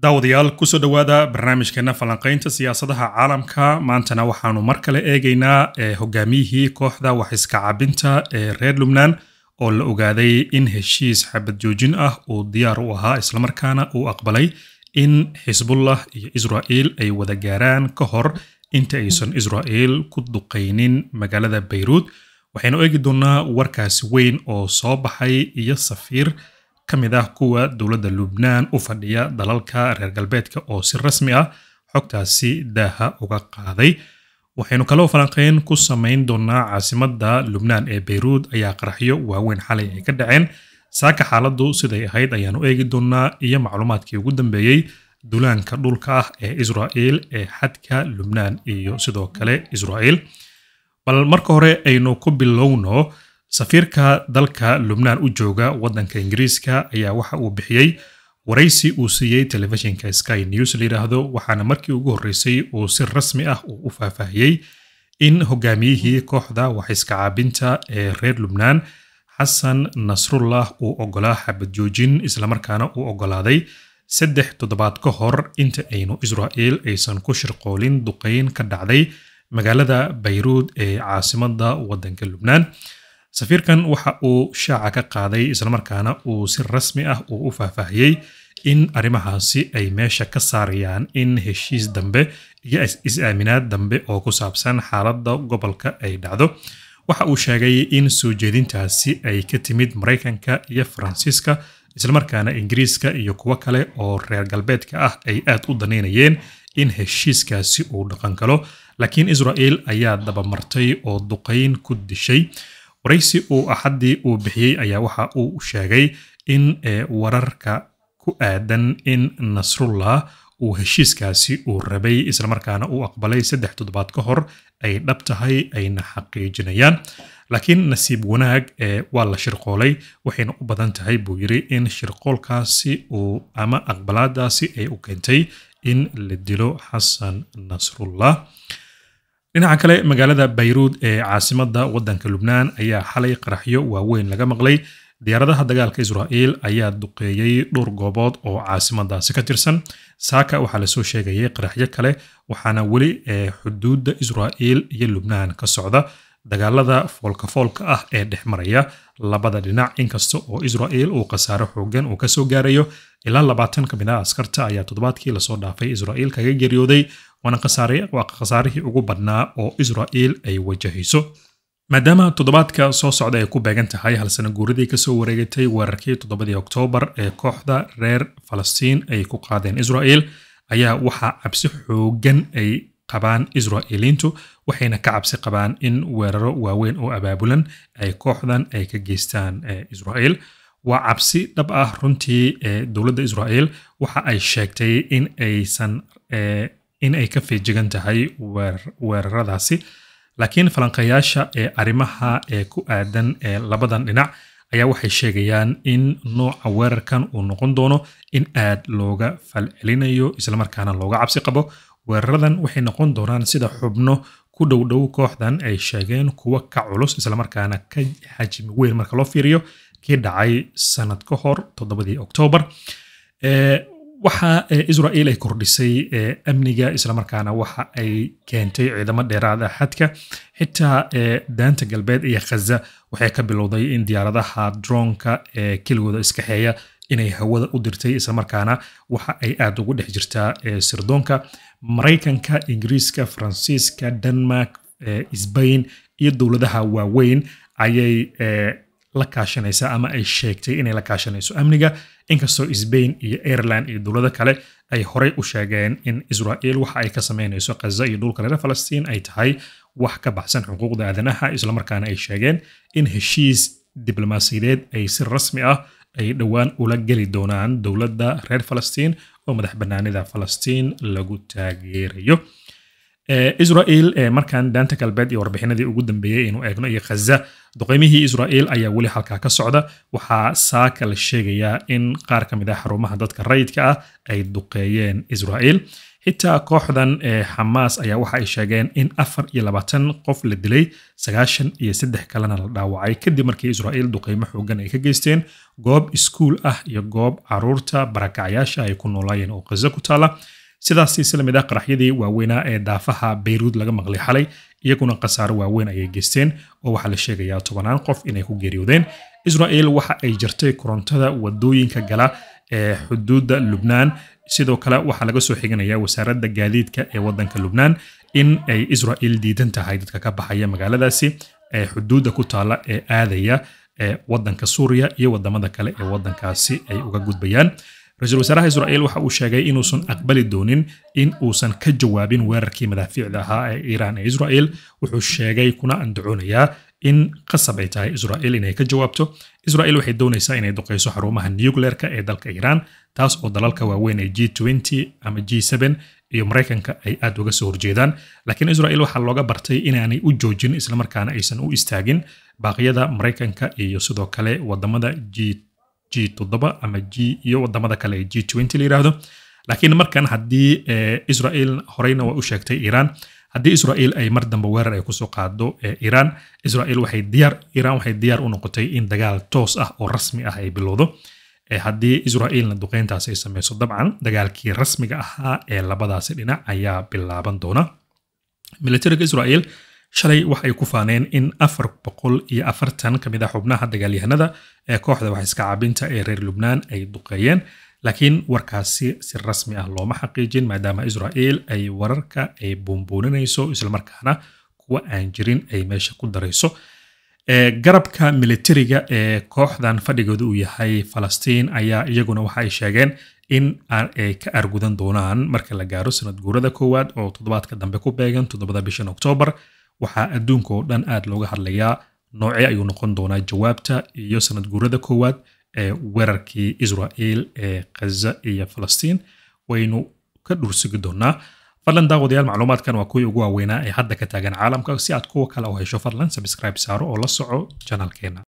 Daawadayaal, kusoo dhowaada barnaamijkeena falanqaynta siyaasadaha caalamka. Maantana waxaanu mar kale eegaynaa hogaamiyihii kooxda wax iska cabinta ee reer Lubnaan oo la ogaaday in heshiis xabad joojin ah uu diyaar u ahaa, islamarkaana uu aqbalay in Xisbullah iyo Israa'iil ay wada gaaraan ka hor inta aysan Israa'iil ku duqaynin magaalada Bayruud. Waxaynu eegi doonaa warkaasi weyn oo soo baxay iyo safiir ka mid ah kuwa dowladda Lubnaan u fadhiya dalalka reer galbeedka oo si rasmi ah xogtaasi daaha uga qaaday. Waxaynu kaloo falanqeyn ku samayn doonaa caasimadda Lubnaan ee Bayruud ayaa qaraxyo waaweyn xalay ay ka dhaceen. Saaka xaaladdu siday ahayd ayaanu eegi doonaa iyo macluumaadkii ugu dambeeyey duulaanka dhulka ah ee Israa'iil ee xadka Lubnaan iyo sidoo kale Israa'iil. Bal marka hore aynu ku bilowno, safiirka dalka Lubnaan u jooga waddanka Ingiriiska ayaa waxa uu bixiyey waraysi uu siiyey telefishinka Sky News la yidhaahdo, waxaana markii ugu horreysay uu si rasmi ah uu u faahfaahiyey in hogaamiyihii kooxda wax iska caabinta ee reer Lubnaan Xasan Nasrullah uu ogolaa xabad joojin, islamarkaana uu ogolaaday 3 toddobaad ka hor inta aynu Israa'iil aysan ku shirqoolin duqeyn ka dhacday magaalada Bayruud ee caasimadda waddanka Lubnaan. Safiirkan waxa uu shaaca ka qaaday, islamarkaana uu si rasmi ah uu u faahfaahiyey in arrimahaasi ay meesha ka saarayaan in heshiis dambe iyo is-aaminaad dambe oo ku saabsan xaaladda gobolka ay dhacdo. Waxa uu sheegay in soo jeedintaasi ay ka timid Maraykanka iyo Faransiiska, islamarkaana Ingiriiska iyo kuwo kale oo reer galbeedka ah ay aad u daneynayeen in heshiiskaasi uu dhaqan galo, laakiin Israa'iil ayaa dabamartay oo duqayn ku dishay. Waraysi uu Axaddii uu bixiyey ayaa waxa uu sheegay in wararka ku aadan in Nasrullah uu heshiiskaasi uu rabay islamarkaana uu aqbalay 3 toddobaad ka hor ay dhab tahay, ayna xaqiijinayaan, laakiin nasiib wanaag waa la shirqoolay, waxayna u badan tahay buu yiri in shirqoolkaasi uu ama aqbalaadaasi ay u keentay in la dilo Xasan Nasrullah. Dhinaca kale, magaalada Bayruud ee caasimadda waddanka Lubnaan ayaa xalay qaraxyo waaweyn laga maqlay. Diyaaradaha dagaalka Israa'iil ayaa duqeeyey dhowr goobood oo caasimadaasi ka tirsan. Saaka waxaa lasoo sheegayay qaraxyo kale, waxaana weli xuduudda Israa'iil iyo Lubnaan ka socda dagaalada foolka foolka ah ee dhex maraya labada dhinac, inkasta oo Israa'iil uu khasaaro xoogan uu kasoo gaarayo. Ilaa 20 ka mid ah askarta ayaa toddobaadkii lasoo dhaafay Israa'iil kaga geeriyooday, waana waa khasaarihii ugu badnaa oo Israa'iil ay wajahayso. Maadaama toddobaadka soo socda ay ku beegan tahay hal sano guuridii kasoo wareegatay weerarkii 7-dii Oktoobar ee kooxda reer Falastiin ay ku qaadeen Israa'iil, ayaa waxaa cabsi xoogan ay qabaan Israa'iiliintu, waxayna ka cabsi qabaan in weeraro waaweyn oo abaabulan ay kooxdan ay ka geystaan Israa'iil. Waa cabsi dhab ah runtii. Dowladda Israa'iil waxa ay sheegtay in aysan in ay ka feejigan tahay weeraradaasi, laakiin falanqeeyaasha ee arrimaha ee ku aadan ee labadan dhinac ayaa waxay sheegayaan in nooca weerarkan uu noqon doono in aad looga falcelinayo, islamarkaana looga cabsi qabo. Weeraradan waxay noqon doonaan, sida xubno ku dhow dhow kooxdan ay sheegeen, kuwa ka culus islamarkaana ka xajmi weyn marka loo fiiriyo kii dhacay sanad ka hor 7-dii Oktoobar. Waxa Israa'iil ay kordhisay amniga, islamarkaana waxa ay keentay ciidamo dheeraad ah xadka. Xitaa Daanta Galbeed iyo Khaza waxay ka bilowday in diyaaradaha dronka ee keligooda iskaxeeya inay hawada u dirtay, islamarkaana waxa ay aad ugu dhex jirtaa sirdoonka Maraykanka, Ingiriiska, Faransiiska, Denmark, Sbain iyo dowladaha waaweyn ayay la kaashanaysaa ama ay sheegtay inay la kaashanayso amniga, inkastoo Sbain iyo Ireland iyo dowlado kale ay horey u sheegeen in Israa'iil waxa ay ka sameynayso Khaza iyo dhulka reer Falastiin ay tahay wax ka baxsan xuquuqda aadanaha, islamarkaana ay sheegeen in heshiis diblomaasiyadeed ay si rasmi ah ay dhowaan ula geli doonaan dowladda reer Falastiin oo madax banaanida Falastiin lagu taageerayo. Israel markaan daanta galbeed iyo warbixinadii ugu dambeeyey aynu eegno iyo Khaza, duqeymihii Israel ayaa weli halkaa ka socda. Waxaa saaka la sheegayaa in qaar ka mid ah xarumaha dadka rayidka ah ay duqeeyeen Israel. Xitaa kooxdan Xamaas ayaa waxa ay sheegeen in 24 qof la dilay, 93 kalena la dhaawacay, kadib markii Israel duqeymo xoogan ay ka geysteen goob iskuul ah iyo goob caruurta barakacyaasha ay ku noolaayeen oo Khaza ku taala. Sidaas si lamid ah qaraxyadii waaweynaa ee daafaha Beyruud laga maqlay xalay iyaguna khasaaro waaweyn ayay geysteen, oo waxaa la sheegayaa tobanaan qof inay ku geeriyoodeen. Israel waxa ay jirtay korontada wadooyinka gala ee xuduudda Lubnaan. Sidoo kale waxaa laga soo xiganaya wasaaradda gaadiidka ee wadanka Lubnaan in ay Israel diidan tahay dadka ka baxaya magaaladaasi ee xuduudda ku taala ee aadaya ee wadanka Suuriya iyo wadamada kale ee wadankaasi ay uga gudbayaan. Ra-iisul wasaaraha Israel waxa uu sheegay inuusan aqbali doonin in uusan ka jawaabin weerarkii madaafiicda ahaa ee Iiraan ee Israel. Wuxuu sheegay kuna andacoonayaa in qasab ay tahay Israel inay ka jawaabto. Israel waxay doonaysaa inay duqeyso xarumaha nuclearka ee dalka Iiraan, taas oo dalalka waaweyn ee G20 ama G7 iyo Maraykanka ay aad uga soo horjeedaan. Laakiin Israel waxaa looga bartay inaanay u joojin islamarkaana aysan u istaagin baaqyada Maraykanka iyo sidoo kale wadamada G7 ama G iyo wadamada kale ee G20 la yiraahdo. Laakiin markan haddii Israel horeyna waa u sheegtay Iiraan, haddii Israel ay mar dambe weerar ay kusoo qaado Iiraan, Israel waxay diyaar, Iiraan waxay diyaar u noqotay in dagaal toos ah oo rasmi ah ay bilowdo. Haddii Israelna duqeyntaas ay sameyso, dabcan dagaalkii rasmiga ahaa ee labadaasi dhinac ayaa bilaaban doona. Militariga Israel shalay waxay ku faaneen in 440 ka mid ah xubnaha dagaalyahanada ee kooxda wax iska caabinta ee reer Lubnaan ay duqeeyeen, laakiin warkaasi si rasmi ah looma xaqiijin, maadaama Israel ay wararka ay buunbuuninayso islamarkaana kuwa aan jirin ay meesha ku darayso. Garabka militariga ee kooxdan fadhigooda uu yahay Falastiin ayaa iyaguna waxa ay sheegeen in ay ka argudan doonaan marka la gaaro sanad guurada koowaad oo toddobaadka dambe ku beegan 7da bishan Oktoobar. Waxaa adduunka oo dhan aad looga hadlayaa noocee ayuu noqon doonaa jawaabta iyo sanad guurada koowaad ee weerarkii Israel ee Khaza iyo Falastiin. Waynu ka dhursugi doonaa. Fadlan daawadayaal, macluumaadkan waa kuwii ugu waaweynaa ee hadda ka taagan caalamka. Si aad kuwa kale u hesho, fadlan subscribe saaro oo la soco channelkeena.